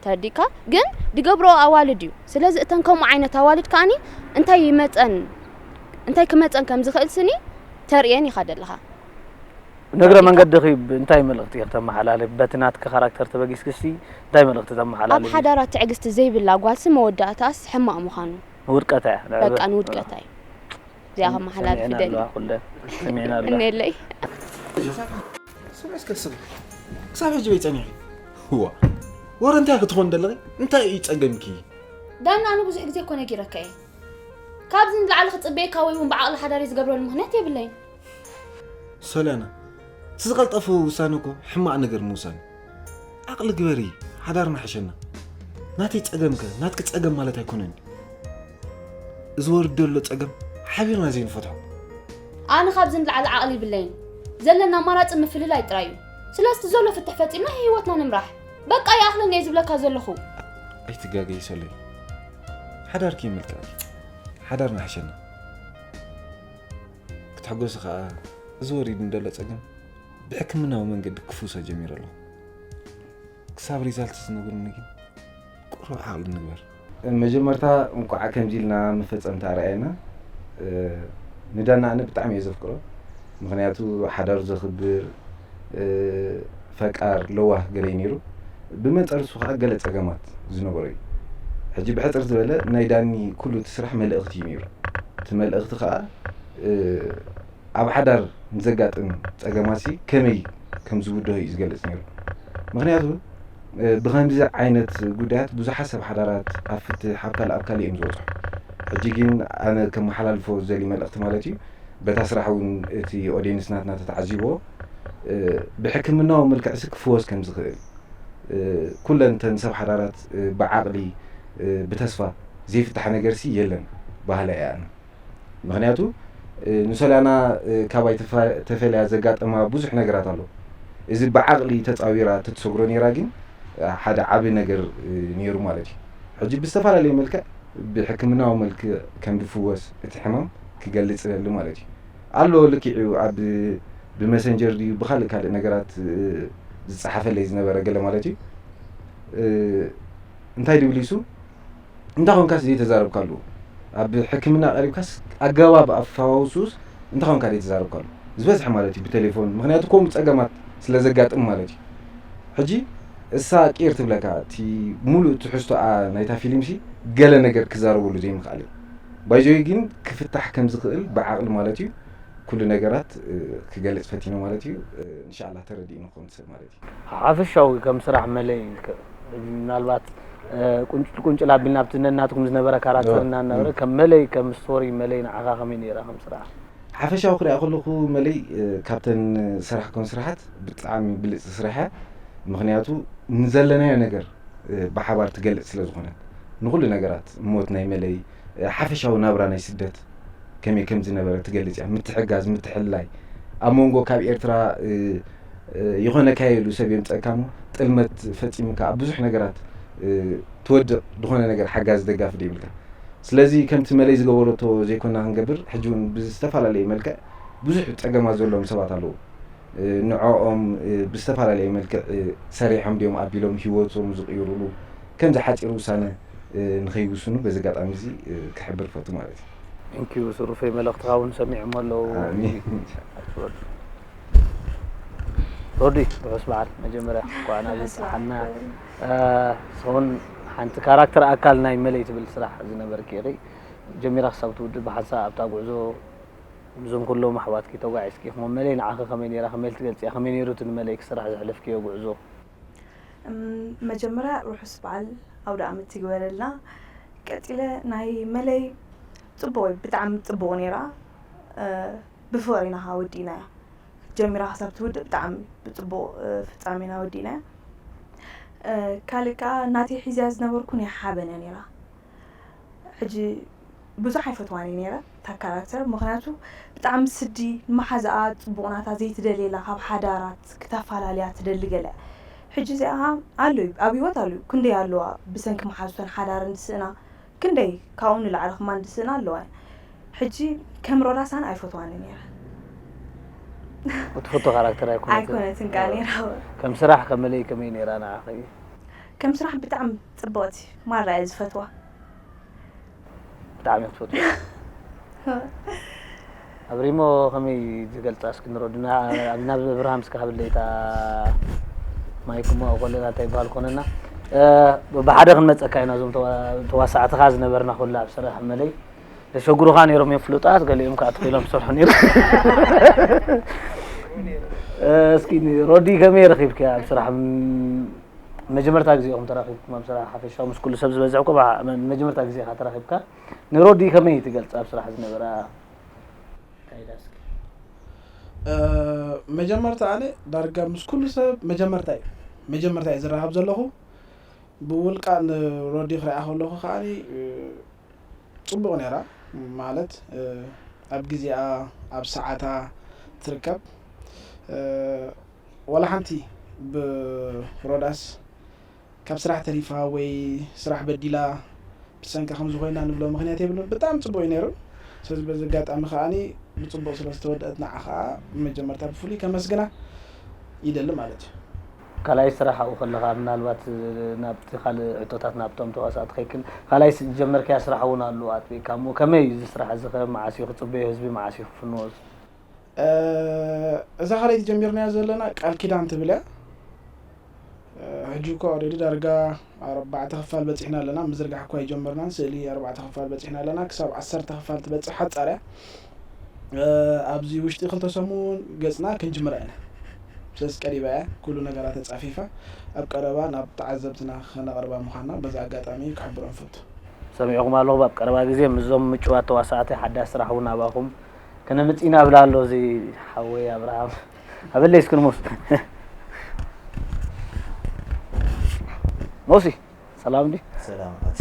ተረዲእካ? ግን ድገብሮ ኣዋልድ እዩ። ስለዚ እተን ከምኡ ዓይነት ኣዋልድ ከኣኒ እንታይ ይመጸን፣ እንታይ ክመጸን ከም ዝኽእል ስኒ ተርእየን ኢኻ ደለኻ። ንእግረ ተረዲእካ? መንገድኺ እንታይ መልእኽቲ ኢኺ ተመሓላልፍ? በቲ ናትኪ ካራክተር ተበጊስኪ እስቲ እንታይ መልእኽቲ ኣብ ተመሓላልፊ? ሓዳራ ትዕግስቲ ዘይብላ ጓልሲ መወዳእታኣስ ሕማቕ ምዃኑ። ንውድቀታ እያ። በቃ ንውድቀታ እዩ። እዚኣ ከመሓላልፍ ሰሚዕና ደሊ። ኣለዋ ኩለን። ሰሚዕና ኣለዋ። እኔለይ። ስምዒ እስከ ስምዒ። ክሳብ ሕጂ በይ ጸኒሐ። እዋ። ወረ እንታይ ክትኾን ደለኺ? እንታይ እዩ ጸገምኪ? ዳና ኣነ ብዙሕ ግዜ እኮ ነጊረካ እየ። ካብዚ ንላዕሊ ክጽበየካ ወይ እውን ብዓቕሊ ሓዳር ዝገብረሉ ምኽንያት የብለይን። ሶልያና፣ እቲ ዝቐልጠፈ ውሳነ እኮ ሕማቕ ነገር ምውሳን እዩ። ዓቕሊ ግበሪ፣ ሓዳርና ሕሸና። ናተይ ጸገምከ ናትኪ ጸገም ማለት ኣይኮነን እዩ። እዚ ወሪዱ ዘሎ ጸገም ሓቢርና ዘይንፈትሖ። ኣነ ካብዚ ንላዕሊ ዓቕሊ ይብለይን። ዘለና ኣማራጺ ምፍልላይ ጥራይ እዩ። ስለዚ እቲ ዘሎ ፍትሕ ፈጺምና ህይወትና ንምራሕ። በቃ ይኣኽለኒ እየ ዝብለካ ዘለኹ። ኣይትጋገዪ ሶለይ። ሓዳርኪ ይመልክዐኪ። ሓዳርና ሕሸና። ክትሕጎሲ ከኣ እዚ ወሪድኒ ዘሎ ጸገም ብሕክምናዊ መንገዲ ክፍውሶ ጀሚረ ኣለኹ። ክሳብ ሪዛልት ዝነግሩኒ ግን ቁሩብ ዓቕሊ ንግበር። መጀመርታ እንቋዕ ከምዚ ኢልና መፈጸምታ ኣርኣየና። ንዳና ኣነ ብጣዕሚ እየ ዘፍቅሮ። ምኽንያቱ ሓዳሩ ዘኽብር፣ ፈቃር፣ ለዋህ ገለ እዩ ነይሩ። ብመንጸር እሱ ከኣ ገለ ጸገማት ዝነበሮ እዩ። ሕጂ ብሕጽር ዝበለ ናይ ዳኒ ኩሉ እቲ ስራሕ መልእኽቲ እዩ ነይሩ። እቲ መልእኽቲ ከኣ ኣብ ሓዳር ንዘጋጥም ጸገማትሲ ከመይ ከም ዝብድሆ እዩ ዝገልጽ ነይሩ። ምኽንያቱ ብኸምዚ ዓይነት ጉዳያት ብዙሓት ሰብ ሓዳራት ኣብ ፍትሕ ኣብ ካልእ ኣብ ካልእ እዮም ዝበጽሑ። ሕጂ ግን ኣነ ከመሓላልፎ ዝደሊ መልእኽቲ ማለት እዩ በታ ስራሕ እውን እቲ ኦድየንስ ናትና ተተዓዚብዎ ብሕክምናዊ መልክዕሲ ክፍወስ ከም ዝኽእል ኩለን እተን ሰብ ሓዳራት ብዓቕሊ ብተስፋ ዘይፍታሕ ነገርሲ የለን በሃላይ እየ ኣነ። ምኽንያቱ ንሶልያና ካባይ ተፈ- ተፈልያ ዘጋጠማ ብዙሕ ነገራት ኣሎ። እዚ ብዓቕሊ ተፃዊራ ተትሰግሮ ነይራ ግን ሓደ ዓቢ ነገር ነይሩ ማለት እዩ። ሕጂ ብዝተፈላለየ መልክዕ ብሕክምናዊ መልክዕ ከም ዝፍወስ እቲ ሕማም ክገልፅ ይደሊ ማለት እዩ። ኣሎ ልክዕ እዩ ኣብ ብመሰንጀር ድዩ ብካልእ ካልእ ነገራት ዝፀሓፈለይ ዝነበረ ገለ ማለት እዩ። እንታይ ድብል ይሱ እንታይ ኮንካስ ዘይተዛረብካሉ ኣብ ሕክምና ቀሪብካስ ኣገባብ ኣፈዋውሱስ እንታይ ኮንካ ዘይተዛረብካሉ ዝበዝሐ ማለት እዩ ብቴሌፎን ምክንያቱ ከምኡ ፀገማት ስለ ዘጋጥም ማለት እዩ ሕጂ እሳ ቂር ትብለካ እቲ ሙሉእ ትሕዝቶኣ ናይታ ፊልም ሲ ገለ ነገር ክዛረበሉ ዘይምክኣል እዩ ባይዘወይ ግን ክፍታሕ ከም ዝኽእል ብዓቕሊ ማለት እዩ ኩሉ ነገራት ክገልፅ ፈቲነ ማለት እዩ እንሻላ ተረዲእኒ ክኸውን ሰብ ማለት እዩ ሓፈሻዊ ከም ስራሕ መለይ ምናልባት ቁንጭል ቁንጭል ኣቢልና ኣብቲ ነናትኩም ዝነበረ ካራክተር እናነበረ ከም መለይ ከም ስቶሪ መለይ ንዓኻ ከመይ ነይራ ከም ስራሕ ሓፈሻዊ ክሪኣ ከለኹ መለይ ካብተን ሰራሕኮን ስራሓት ብጣዕሚ ብልፅቲ ስራሕ እያ ምክንያቱ ንዘለናዮ ነገር ብሓባር ትገልፅ ስለ ዝኾነት ንኹሉ ነገራት ሞት ናይ መለይ ሓፈሻዊ ናብራ ናይ ስደት ከመይ ከም ዝነበረ ትገልፅ እያ። ምትሕጋዝ፣ ምትሕልላይ ኣብ መንጎ ካብ ኤርትራ ይኾነካ ኢሉ ሰብ የምፀእካ እሞ ጥልመት ፈፂምካ ኣብ ብዙሕ ነገራት ትወድቕ ዝኾነ ነገር ሓጋዚ ደጋፊ ደይብልካ። ስለዚ ከምቲ መለይ ዝገበረቶ ዘይኮና ክንገብር ሕጂ እውን ብዝተፈላለየ መልክዕ ብዙሕ ፀገማት ዘለዎም ሰባት ኣለዉ። ንዕኦም ብዝተፈላለየ መልክዕ ሰሪሖም ድዮም ኣቢሎም ሂወቶም ዝቕይሩሉ ከምዚ ሓፂር ውሳነ ንኸይውስኑ በዚ ኣጋጣሚ እዚ ክሕብር ፈቱ ማለት እዩ። Thank you ስሩፈይ መልእኽትኻ እውን ሰሚዖም ኣለዉ። ኣሜን። ሮዲ፣ ርሑስ በዓል። መጀመርያ እንኳዕ ናብ በዓል በዓልና። እ፣ ሰውን ሓንቲ ካራክተር ኣካል ናይ መለይ ትብል ስራሕ ዝነበርኪ ኢኺ። ጀሚራ ክሳብ ትውድእ ብሓንሳእ ኣብታ ጉዕዞ ምስዞም ኩሎም ኣሕዋትኪ ተጓዒዝኪ ኢኹም። መለይ ንዓኺ ከመይ ነይራ? ከመይ ትገልጽያ? ከመይ ነይሩ እቲ ንመለይ ክስራሕ ዘሕለፍክዮ ጉዕዞ? እም፣ መጀመርያ ርሑስ በዓል ኣውደ ዓመት ይግበረልና። ቀጺለ ናይ መለይ ጽቡቕ እዩ፣ ብጣዕሚ ጽቡቕ ነይራ። እ፣ ብፍቕሪ ኢና ወዲእናያ። ጀሚራ ክሳብ ትውድእ ብጣዕሚ ብጽቡቕ፣ እ፣ ፍጻሜና ወዲእናያ። እ፣ ካልእ ከኣ ናተይ ሒዝያ ዝነበርኩ ናይ ሓበነ ነይራ። ሕጂ ብዙሕ ኣይፈትዋን እየ ነይረ እታ ካራክተር፣ ምኽንያቱ ብጣዕሚ ስዲ ንመሓዛኣ ጽቡቕ ናታ ዘይትደልየላ፣ ካብ ሓዳራት ክተፋላልያ ትደሊ ገለ። ሕጂ እዚኣ ኣሎ እዩ፣ ኣብ ህይወት ኣሎ እዩ፣ ክንደይ ኣለዋ ብሰንኪ መሓዙተን ሓዳረን ዝስእና፣ ክንደይ ካብኡ ንላዕሊ ክማን ዝስእና ኣለዋ። ሕጂ ከም ሮዳስ ኣነ ኣይፈትዋን እየ ነይረ። እትፈቶ ካራክተር ኣይኮነትን። ኣይኮነትን ከኣ ነይራ። ከም ስራሕ ከመለይ ከመይ ነይራ ንዓኺ? ከም ስራሕ ብጣዕሚ ጽብቕቲ፣ ማራ እየ ዝፈትዋ። ብጣዕሚ እየ ትፈትዎ። ኣብ ሪሞ ከመይ ዝገልጻ እስኪ ንረዱ። ና-፣ ኣብ ናብ እብርሃም እስኪ ሃብለይ እታ ማይክ እሞ ከለና እንታይ ይበሃል ኮነና። እ፣ ብሓደ ክንመጸካ ኢና እዞም ተዋ-፣ ተዋሳዕትኻ ዝነበርና ኩሉ ኣብ ስራሕ መለይ። ዘሸግሩኻ ነይሮም እዮም ፍሉጣት፣ ገሊኦም ከዓ ተኺሎም ዝሰርሑ ነይሩ። እ፣ እስኪ ሮዲ ከመይ ረኺብክያ ኣብ ስራሕ? ም-፣ መጀመርታ ግዜ ኢኹም ተራኺብኩም ኣብ ስራሕ ሓፈሻዊ ምስ ኩሉ ሰብ ዝበዝሕ እኮ ብሓ-፣ መ-፣ መጀመርታ ግዜ ኢኻ ተራኺብካ። ንሮዲ ከመይ ትገልጻ ኣብ ስራሕ ዝነበራ ኣካይዳ እስኪ? እ፣ መጀመርታ ኣነ ዳርጋ ምስ ኩሉ ሰብ መጀመርታ እዩ። መጀመርታ እየ ዝራኸብ ዘለኹ። ብውልቃ ንሮዲ ክሪኣ ከለኹ ከኣኒ፣ እ፣ ጽቡቕ ነይራ። ማለት፣ እ፣ ኣብ ግዜኣ፣ ኣብ ሰዓታ ትርከብ። እ፣ ዋላ ሓንቲ ብሮዳስ ካብ ስራሕ ተሪፋ ወይ ስራሕ በዲላ ብሰንካ ከምዚ ኮይና ንብሎ ምኽንያት የብሉን። ብጣዕሚ ጽቡቕ እዩ ነይሩ። ስለዚ በዚ ኣጋጣሚ ከኣኒ ብጽቡቕ ስለ ዝተወደአት ንዓ ከኣ መጀመርታ ብፍሉይ ከመስግና ይደሊ ማለት እዩ። ካልኣይ ስራሕ ኣብኡ ከለኻ ምናልባት ናብቲ ካልእ ሕቶታት ናብቶም ተዋሳእቲ ከይክን ካልኣይ ስ-፣ ዝጀመርካያ ስራሕ እውን ኣሎ ኣጥቢቕካ እሞ ከመይ እዩ እዚ ስራሕ እዚ ከ መዓስ እዩ ክጽበዮ ህዝቢ መዓስ እዩ ክፍንዎ? እ፣ እዛ ካልኣይቲ ጀሚርናያ ዘለና ቃል ኪዳን ትብል እያ። እ፣ ሕጂ እኮ ኦልሬዲ ዳርጋ ኣርባዕተ ክፋል በጺሕና ኣለና። ምዝርጋሕ እኳ ኣይጀመርናን፣ ስእሊ ኣርባዕተ ክፋል በጺሕና ኣለና። ክሳብ ዓሰርተ ክፋል ትበጽሕ ሓጻር እያ። እ፣ ኣብዚ ውሽጢ ክልተ ሰሙን ገጽና ክንጅምራ ኢና። ስለዚ ቀሪባ እያ፣ ኩሉ ነገራ ተጻፊፋ ኣብ ቀረባ ናብ ተዓዘብትና ከነቕርባ ምዃንና በዚ ኣጋጣሚ ክሕብሮ ንፈቱ። ሰሚዕኹም ኣለኹም፣ ኣብ ቀረባ ግዜ ምስዞም ምጭዋት ተዋሳእቲ ሓዳስ ስራሕ እውን ናባኹም ከነምጽእ ኢና እብል ኣሎ እዚ ሓወይ ኣብርሃም። ኣበለይ እስኪ ንሞስ። ሞሲ፣ ሰላም ድዩ? ሰላም ኣት።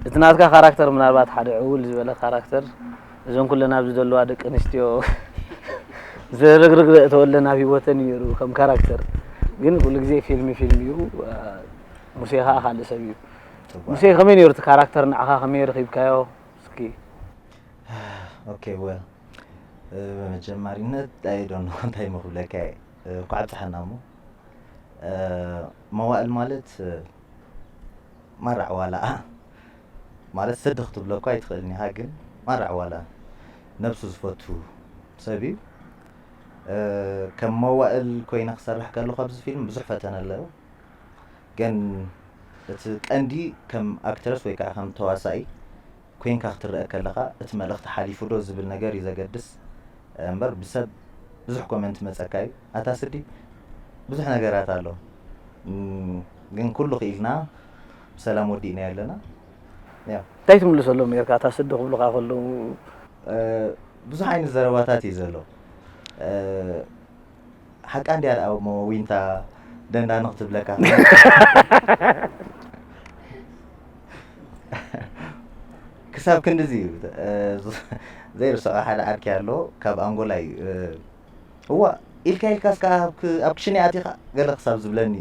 እቲ ናትካ ካራክተር ምናልባት ሓደ ዕውል ዝበለ ካራክተር፣ እዞን ኩለን ኣብዚ ዘለዋ ደቂ ኣንስትዮ ዝርግርግ ዘእተወለን ኣብ ህይወተን እዩ ነይሩ ከም ካራክተር። ግን ኩሉ ግዜ ፊልም ፊልም እዩ። ሙሴ ኸዓ ካልእ ሰብ እዩ። ጽቡቕ። ሙሴ ከመይ ነይሩ እቲ ካራክተር ንዓኻ ከመይ ረኺብካዮ? እስኪ። ኦኬ፣ ወል፣ እ፣ ብመጀማሪነት I don't know እንታይ ምኽብለካ እየ። እ፣ እንኳዕ ኣብጽሓና እሞ። እ፣ መዋእል ማለት፣ እ፣ ማራ ዕዋላ ማለት ስዲ ክትብሎ እኳ ኣይትኽእልን ኢኻ፣ ግን ማራ ዕዋላ ነብሱ ዝፈቱ ሰብ እዩ። እ፣ ከም መዋእል ኮይነ ክሰርሕ ከለኹ ኣብዚ ፊልም ብዙሕ ፈተነ ኣለዎ። ግን እቲ ቀንዲ ከም ኣክትረስ ወይ ከዓ ከም ተዋሳኢ ኮይንካ ክትረአ ከለኻ እቲ መልእኽቲ ሓሊፉ ዶ ዝብል ነገር እዩ ዘገድስ እምበር ብሰብ ብዙሕ ኮመንት መጸካ እዩ። ኣታ ስዲ ብዙሕ ነገራት ኣሎ። እም፣ ግን ኩሉ ክኢልና ብሰላም ወዲእና ኣለና። ያው እንታይ ትምልሰሎም ነርካ? እታ ስዲ ክብሉኻ ከለዉ እ፣ ብዙሕ ዓይነት ዘረባታት እዩ ዘሎ። እ፣ ሓቃ እንድያ ደኣ እሞ ዊንታ ደንዳኒ ክትብለካ። ክሳብ ክንድዚ እዩ። እ፣ ዘይርስዖ ሓደ ዓርኪ ኣሎ፣ ካብ ኣንጎላ እዩ። እ፣ እዋ፣ ኢልካ ኢልካስ ከኣ ኣብ ክ-፣ ኣብ ክሽነ ኣቲኻ ገለ ክሳብ ዝብለኒ።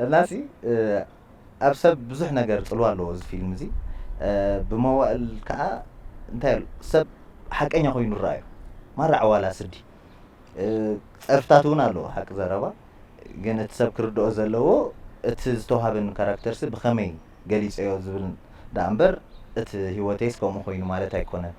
እናሲ፣ እ፣ ኣብ ሰብ ብዙሕ ነገር ጽልዋ ኣለዎ እዚ ፊልም እዚ። እ፣ ብመዋእል ከኣ እንታይ ኢሉ፣ ሰብ ሓቀኛ ኮይኑ ይረኣዮ። ማራ ዕዋላ ስዲ። እ፣ ጸርፍታት እውን ኣለዎ፣ ሓቂ ዘረባ። ግን እቲ ሰብ ክርድኦ ዘለዎ፣ እቲ ዝተዋሃበኒ ካራክተርሲ ብኸመይ ገሊጸዮ ዝብል ደኣ እምበር፣ እቲ ህይወተይስ ከምኡ ኮይኑ ማለት ኣይኮነን።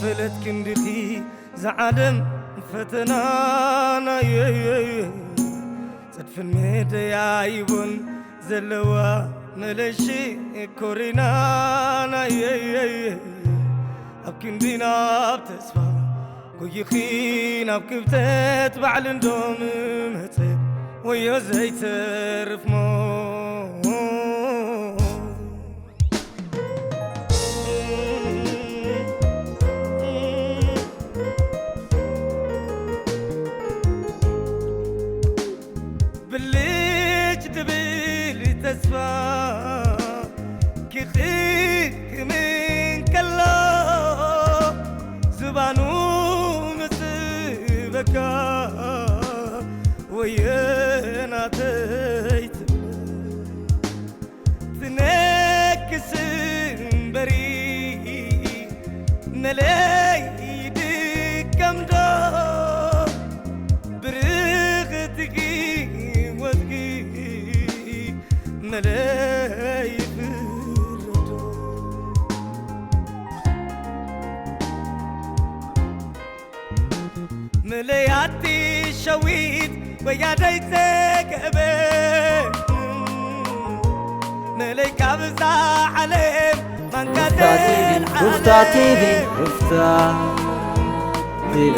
በለት ክንድኺ ዝዓለም ፈተናናየይ፣ ጽድፍን መደያይቦን ዘለዋ መለሺ ኮሪናናየይ፣ ኣብ ክንዲ ናብ ተስፋ ጎይኺ ናብ ክብተት ባዕሊ እንዶም መጸ ወዮ ዘይተርፍ ሞ ብልጭ ድብል ተስፋ ክኽምን ከሎ ዝባኑ ምጽበካ ወየናተይ ትብል ትነክስ እምበሪ መለይ ድከምዶ ብርኽትኪ ወዝጊ መለይ ፍረዶ መለያቲ ሸዊት ወያደይ ዘገበ መለይ ካብዛ ዓለም ማንጋደል ሩፍታ ቲቪ ሩፍታ ቲቪ